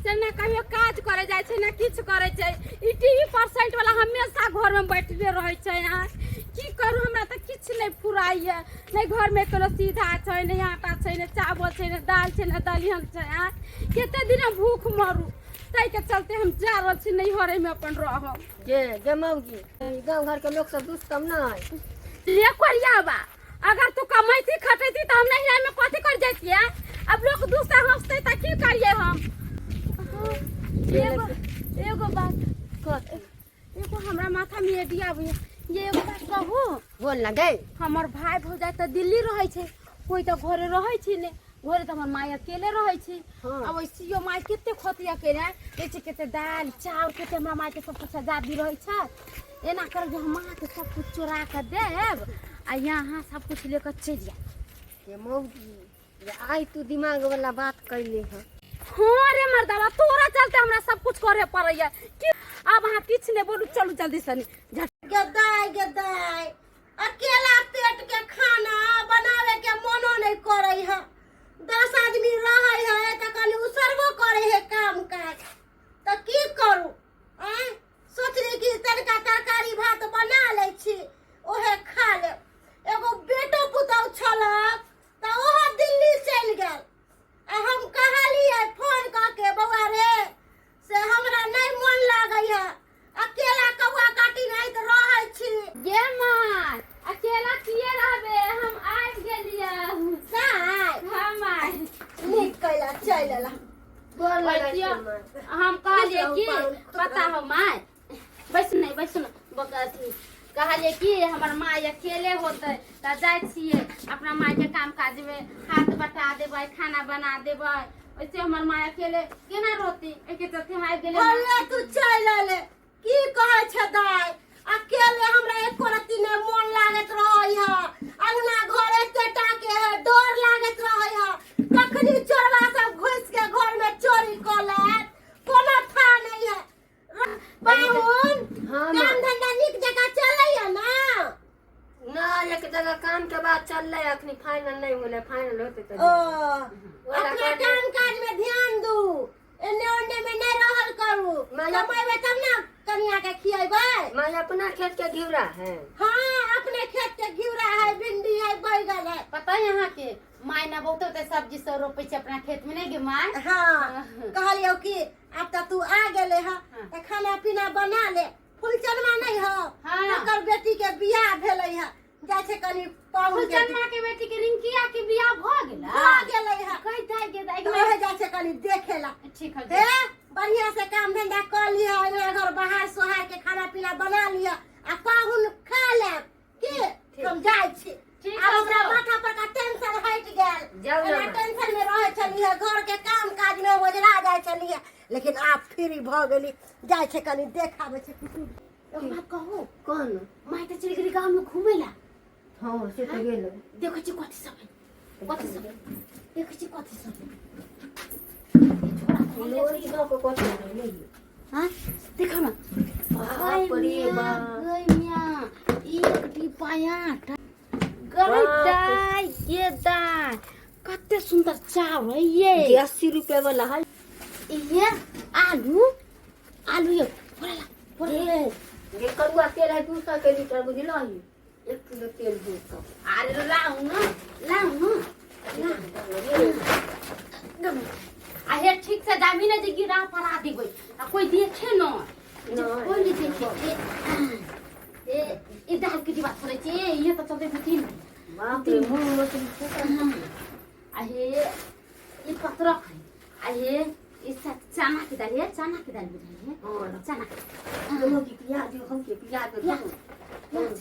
से ने कहियो काज करे जाइ छै ने किछु करे छै। ई टीवी परसेंट वाला हमेशा घर में बैठले रहै छै। यहाँ की करू, हमरा तऽ किछु नहि फुराइए। नहि घर में कोनो सीधा छै, नहि आटा छै, नहि चावल छै, नहि दालि छै, नहि दलिहन छै। आँय, कते दिन हम भूख मरू? ताहिके चलते हम जा रहल छी नैहरेमे अपन रहब। गे गे मौगी, गाँव घर के लोक सब दुष्कम नहीं। ले कोरियाबा, अगर तू कमैती खटैती तऽ हम नैहरा में कथी कर जैतियै? अब लोग दूसरा हंसते तऽ की करियै हम? एगो एगो बात कथी? एगो हमरा माथा में आइडिया आबैया। ये एगो बात कहू? बोल ना गे। हमर भाई भौजाई तऽ दिल्ली रहै छै, कोई तऽ घरे रहै छै ने। घरे तऽ हमर माय अकेले रहै छै। हाँ। अब वैसियो माय कते खतिया अकेले दै छै, कते दालि चाउर, कते हमरा माय के सब कुछ आजादी रहै छै। एना करब जे हम माँ के सब कुछ चोरा के देब आ यहाँ सब कुछ लेकर चलि जायब। गे मौगी, ये आइ तू दिमाग वाला बात कैले हँ। हाँ रे मर्दावा, तोरा चलते हमरा सब कुछ करे पड़ैया। कि अब अहाँ किछु नहि बोलू, चलू जल्दी से झट। गदाय गदाय, अकेला पेट के खाना बनावे के मनो नहीं करे है। 10 आदमी रहे है तऽ कनि उसरबो करे है काम काज। तऽ की करू? आँय, सोचली कि तनिका तरकारी भात बना लै छी, ओहे खा लेब। एगो बेटो पुतहु छलक तऽ ओहो दिल्ली चलि गेल। आ हम कहलियै फोन कऽ के, बौआ रे, से हमरा नहि मन लागै है, अकेला कौआ काटी नहि तऽ रहै छी। गे माय, अकेला किए रहबे? हम आबि गेलियै। साय। हाँ माय। नीक कैला चलि एला। गोर लगै वैसियो छी माय। हम कहलियै खुश रहू कि पाहुन, खुश पता रहू। हो माय, बैस नहि बैस ने अथी कहलियै कि हमर माय अकेले होतै तऽ जाइ छियै अपना मायके काम काजमे हाथ बटा देबै, खाना बना देबै। वैसे हमर माय अकेले केना रहतै? एहिके चलते हम आबि गेलियै। भले तू चलि एले। की कहै छै दाइ, अकेले हमरा एको रत्ती नहि मोन लागैत रहै है। अंगना घर एकेटा के है, डर लागैत रहै है, कखनी चोरवा सब घुसि के घर में चोरी कऽ लेत, कोनो था नहीं है। पाहुन, हाँ, काम माँ। धंधा नीक जकाँ चलैया ना? ना, एक जगह काम के बाद चललै, अखनी फाइनल नहीं होलै, फाइनल होतै तऽ ओ ओला अपना कहलियै। काम काज में ध्यान दू, एने ओने में नहीं रहल करू। कमेबै तब ना कनिया के खियेबै। माय, अपना खेत के घिउरा है? हाँ, अपने खेत के घिउरा है, भिंडी है, बैगन है। पता है यहाँ के माय ना बहुत होते सब्जी सब रोपै छै अपना खेत में, नहीं गे my? हाँ, कहलियौ कि आब तऽ तू आ गेले हँ हाँ। तऽ खाना पीना बना ले। फुलचनमा नहीं हो? हाँ। ओकर बेटी के बियाह भेलै हँ, जाइ छै कनी पाहुन के। फुलचनमा के बेटी के रिंकिया के बियाह भऽ गेलै? भऽ गेलै हँ। कहि दाइ गे दाइ। तऽ ओहे जाइ छै कनी देखे ला। ठीक है। हे, बढ़िया से काम धंधा कर लिह, अंगना घर बाहर सोहार के खाना पीना बना लिह आ पाहुन खा लेब। की हम जाइ छी। ठीक आब है, हमरा जाउ। माथा पर का टेंशन हटि गेल। जाउ ना एना माँ। टेंशन में रहै छलियै, घर के काम काज में ओझरा जाइ छलियै, लेकिन आब फ्री भऽ गेली। जाइ छै कनी देख आबै छै कुटुम। एगो बात कहू? कोन? माय तऽ चलि गेली गाँव में घूमै ला। हाँ, से तऽ गेलो। देखै छी कथी सब है, कथी सब है, देखै छी कथी सब है। लोरी दऽ कऽ कथी भेलै? हाँ, देखो ना। बाप रे बाप। गई मियाँ, एक डिब्बा आटा। गई बाप रे। दाई गे दाई, कते सुंदर चावल है ये। जे 80 रुपया वाला है। ये आलू, आलू ये बोला ला, बोला ला। जे करुआ तेल है 200 के लीटर, बुझलही? 1 किलो तेल 200। अरे लाउ ना, लाउ ना, लाउ। आ हे, ठीक से जाबी ने जे गिरा पड़ा देबै आ कोई देखे न जे। नहि। कोई नहीं देखे। ए ए, ई दाल के डिब्बा थोड़े छै। ए, ये तऽ चलते बुझी ने। बाप रे, मूंग मसुरी से। आ हे, ई पत्रक है। आ हे, ई चना के दाल है, चना के दाल बुझाइ है। हाँ। चना। हम की प्याज, हम के प्याज। प्याज, प्याज,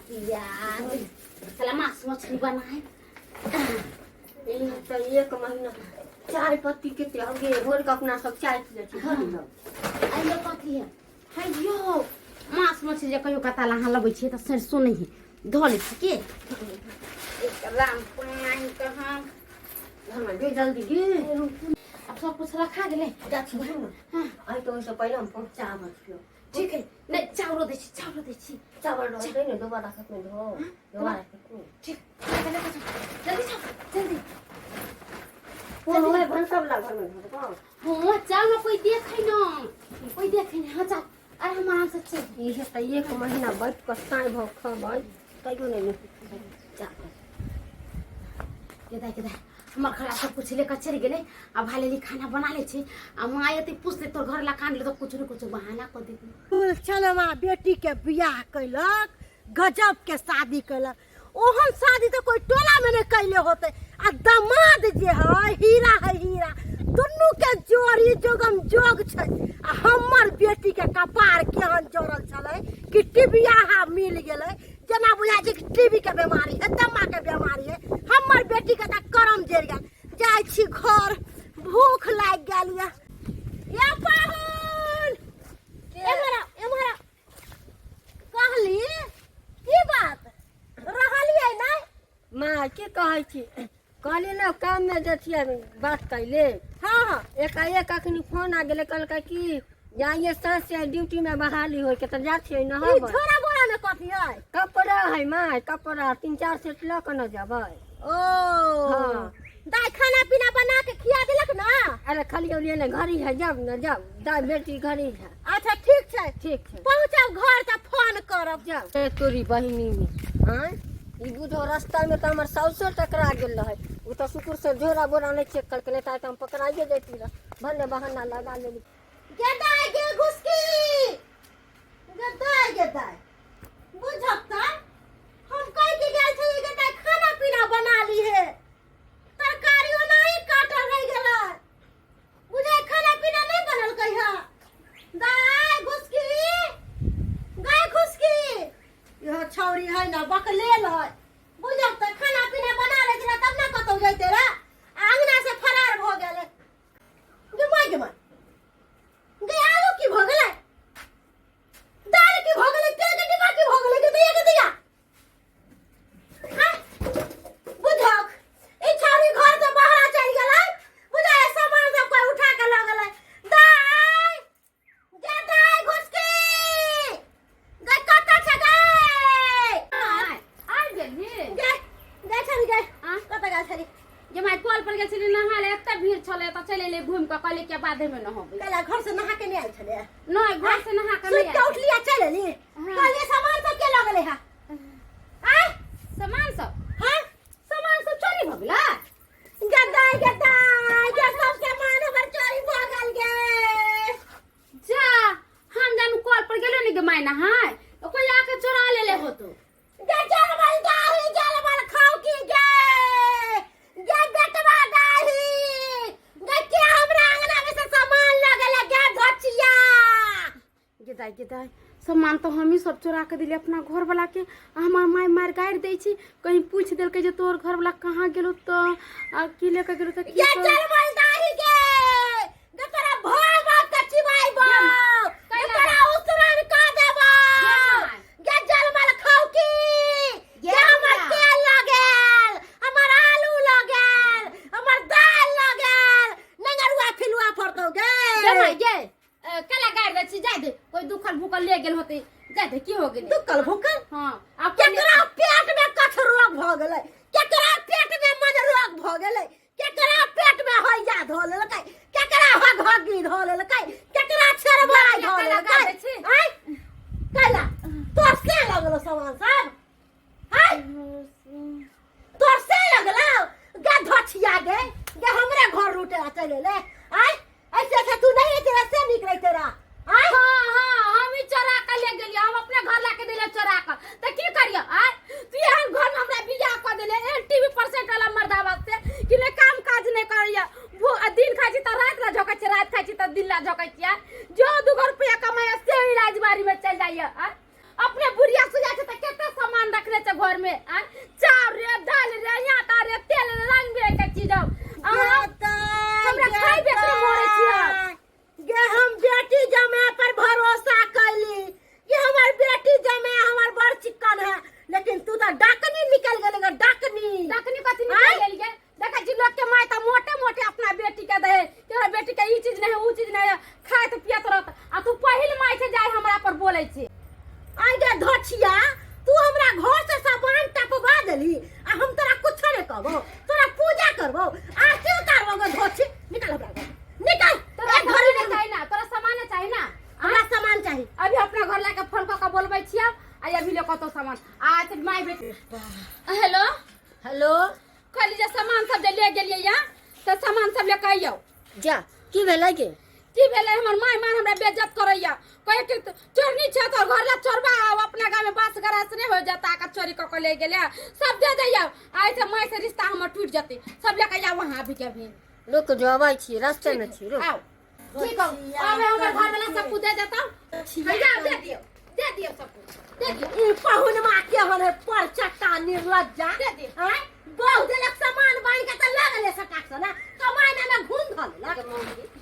प्याज। साला मांस मछली बनाए। ई तऽ एक महीना चाय पत्ती कते हो गे? भोर के अपना सब चाय पियै छी घर में। आइयो कथी है? है यो मांस मछली जे कहियो कताल अहाँ लबै छियै तऽ सरिसो नहि है, धऽ लै छी के राम पानि कहाँ। धर गे, जल्दी गे। आब सब कुछ रखा गेलै। जा छी ने। हाँ। आइ तऽ ओहिसँ पहिले हम पहुँचाबै छियौ। ठीक है। नहि, चाउरो दै छी, चाउरो दै छी। चावल रहतै ने, दोबारा कखनो धो, दोबारा कखनो। ठीक, लऽ कऽ जाउ, जल्दी जाउ, जल्दी। फोन होय भनसा। सब ला घर में धरबो। हाँ चल ना, कोई देखे ना, कोई देखे ना। हाँ चल, अरे हम आराम से चल। इहे तऽ एक महीना बैठ कऽ साँझ भऽ खबै तैयो नहि नीक जा। गेदाय गेदाय, हमर घर सब कुछ लेकर चलि गेलै। आ भालेली खाना बना लै छै, आ माँ एते पूछ ले तोर घर ला कान ले, तऽ कुछ ने कुछ बहाना कऽ देबी। फूलचनमा बेटी के बियाह कैलक, गजब के शादी कैलक। ओहन शादी तऽ कोई टोला में नहीं कैले होते। आ दमाद जे है हीरा है हीरा, दुनू के जोड़ी जोगम जोग छै। आ हमर बेटी के कपार केहन जोड़ल छलै कि टिबियाहा मिल गेलै, जेना बुझाइ छै कि टीबी के बीमारी है, दम्मा के बीमारी है। हमर बेटी के तऽ करम जरि गेल। जाइ छी घर, भूख लागि गेल यऽ। ये पाहुन, एम्हर आउ, एम्हर आउ। कहली की बात रहलियै नहि? माँ की कहै छी, कहली ने काम में जे छियै बात कैले। हाँ हाँ। एकाएक अखनी फोन आ गेलै, कहलकै कि जाइए साँझ से ड्यूटी में बहाली होय के, तऽ जा छियै ई नहबै। झोरा बोरा में कथी है? कपड़ा है माँ, कपड़ा 3-4 सेट लऽ कऽ न जेबै। ओ हाँ। दाइ खाना पीना बना के खिया देलक ना? अरे खाली उलिए ने घड़ी है, जाब न जाब, दाइ बेटी घड़ी है। अच्छा ठीक छै। ठीक छै। पहुँचब घर तऽ फोन करब। जाउ। ए तोरी बहिनी में आँय, ई बुझो रास्ता में तऽ हमर साउसो टकरा गेल रहै। ओ तऽ शुक्र से झोरा बोरा नहि चेक करके, नहि तऽ हम पकड़ाइए जैती रह। भने बहाना लगा लेली। गेदाय गे घुसकी, गेदाय गेदाय, बुझक तऽ हम कहि के गेल छलियै गेदाय खाना पीना बना ली है, तरकारी ओनाही काटल रहि गेलै, बुझै खाना पीना नहि बनलकै है। दाय घुसकी, गाय घुसकी, इहो छौरी है ना बकलेल है। बुझक तऽ खाना पीना बना लैत रह तब ने कतौ जैते रह, आंगना से फरार भऽ गेलै। गे माय गे माय गे, आलू की भऽ गेलै, दालि की भऽ गेलै, तेल के डिब्बा की भऽ गेलै? गे दैया गे दैया, हाँ? बुझक ई छौरी घर से बाहर चलि गेलै, बुझाय सामान सब कोई उठा के लऽ गेलै। दाय गे दाय घुसकी गे, कतऽ छै गे? आबि गेलही? गे गे छौरी गे। आँ? कतऽ गेल छली? जे माय कल पर गेल छली नहा ले, एते भीड़ छलै तऽ चलि एलियै घुमि कऽ, कहलियै कि बाधे मे नहबै। कैला घर से नहा के नहि आयल छलै? नहि, घर से नहा कऽ सुति नहि के आयल। उठली आ चलि एली? हाँ। कहलियै सामान सब के लऽ गेलै हा? आँय? सामान सब? हाँ। सामान सब चोरी भऽ गेलै? गदाय गदाय गे, सब सामान हमर चोरी भऽ गेल गे। जा, हम जानू कल पर गेलो ने गे माय नहाय, तो कोई आके चोरा लेले होतो। गे जलमल दाही जलमल खाऊ की गे, गे बेटवा दाही गे, के हमरा अंगना में से सामान लऽ गेलै गे धोचिया। गेदाय गेदाय, सामान तो हमही सब चोरा के दिलियै अपना घर वाला के, आ हमर माय मारि गारि दै छै, कहीं पूछि देलकै जे तोहर घर वाला कहाँ गेलो तऽ आ की लेके गेलो तऽ की गे कर- जलमल दाही गे, गे तोरा भाय बाप के चिबाइबो, गे कैला तोरा उसरन कऽ देबो। गे गे जलमल खाऊ की गे, हमर तेल लऽ गेल, हमर आलू लऽ गेल, हमर दालि लऽ गेल, नंगरुआ फिलुआ फड़तौ गे। गे माय गे, केला गारि दै छी? जाय दे, कोई दुखल भूखल ले गेल होतै, जाय दे, की हो गेलै? दुखल भूखल? हाँ, आब कोई केकरा पेट में कथ रोग भऽ गेलै, केकरा पेट में मन रोग भऽ गेलै, केकरा पेट में हैजा धऽ लेलकै, केकरा हगहगी धऽ लेलकै, केकरा छेरवाइ धऽ केला लेलकै? गारि दै छी? आँय कैला तोर से लगलो सामान सब? आँय तोर से लगलो गे धोछिया गे? गे हमरे घर लूटे ला चले ले? आँय ऐसे ऐसे तू नहीं रहते रहा से निक रहते रहा। आँय हाँ हाँ, हम ही चोरा के ले गेलियै, हम अपने घर ला के देलियै चोरा के, तऽ की करियै? आँय तू एहन घर में हमरा बियाह कऽ देले, एहन टीवी परसेंट वाला मर्दावा से कि नहि काम काज नहि करैया, दिन खाइ छी तऽ राति ला झोकै छी, राति खाइ छी तऽ दिन ला झोकै छी। आँय जो 2 रुपया कमाइया से इलाज बारी में चलि जाइया। आँय अपने बुढ़िया सुझा छै तऽ कते सामान रखने छै घर में? आँय चाउर रे, दालि रे, आटा रे, तेल रे, रंग बिरंग के चीज। अहाँ हमरा खाइबे के मरै छी हम। गे हम बेटी जमाए पर भरोसा कैली कि हमर बेटी जमाए हमर बड़ चिक्कन है, लेकिन तू तो डाकनी निकल गेली गे, डाकनी। डाकनी कथी निकल गेली गे? देखै छी लोक के माय तऽ मोटे मोटे अपना बेटी के दे कि हमरा बेटी के ई चीज नहीं है, ऊ चीज नहीं है, खाइत पियत रहत, आ तू पहिल माय छै जाय हमरा पर बोलै छी। आइ गे धोछिया, तू हमरा घर से सामान टपवा देली आ हम तोरा कुछो नहीं कहबो, तोरा पूजा करबो, आरती उतारबो। गे धोछी निकल हेलो। हेलो। कहली जे सामान सब जे ले गेलियै या तऽ सामान सब ले के अइयौ। जा, की भेलै गे? की भेलै, हमर माय मार हमरा बेइज्जत करैया, कहै कि चोरनी छै तोहर घर ला चोरबा आउ, अपना गाँव में बाँस गरास नहीं हो जाता का चोरी कऽ के ले गेलै, सब दे दैया, आइ से माय से रिश्ता हमर टूट जतै, सब लेके आउ वहाँ अभी के अभी। रुक जो, अबै छी, रास्ते में छी, रुक। आओ ठीक हो, आवे हमर घर वाला सब कुछ दे देता, भैया दे दियो, दे दियो सब कुछ दे दियो। ई पहुनमा केहन है पर चट्टा निर्लज्जा। दे दे। आँय, बहु देलक सामान बान्हि के तऽ लऽ गेलै सटाक से ना कमाइ में घूम धऽ लेलक।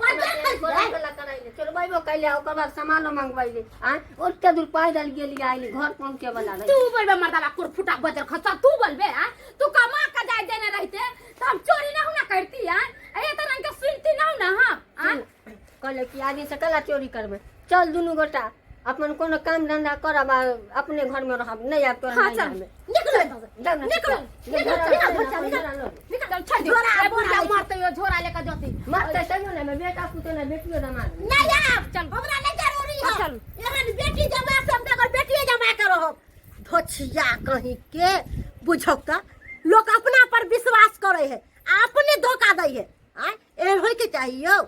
बच्चा खाइ छै। बोलाय कराइले, चोरबैबो कैले आ ओकर बाद सामानो मंगबैले। आँय, ओते दूर पैदल गेली आइली, घर पहुँचे वाला रहे। तू बोलबे मर्दाबा कुरफुटा बजर खसा, तू बोलबे आ तू कमा के जाय देने रहते तो हम चोरी ना ना करती आ, ए तरह के सुनती ना ना हम आ। कहले कि आदमी से कला चोरी करबै, चल दुनू गोटा अपन कोनो काम धंधा करब आ अपने घर में रहब, नहीं आब तोरा। हाँ, नहीं चल। आबे। निकलो एतऽ से। जाउ ना, निकलो, चल। निकलो, झोरा निकल, लो, बच्चा, निकल। झोरा लो। निकल, छोड़ दियो। झोरा ए, बोरा बुढ़िया लै छै। मरते यो झोरा लेके जती। मरते तैयो ने बेटा पुतोह ने बेटियो दमाद। नहीं आब। चल। हमरा नहीं जरूरी है। चल। एहन बेटी जमा से हम तऽ अगर बेटिए जमा के रहब। धोछिया कहीं के बुझौ तऽ लोक अपना पर विश्वास करे है आ अपने धोखा दै है। आँय, एहन होइके चाही यौ।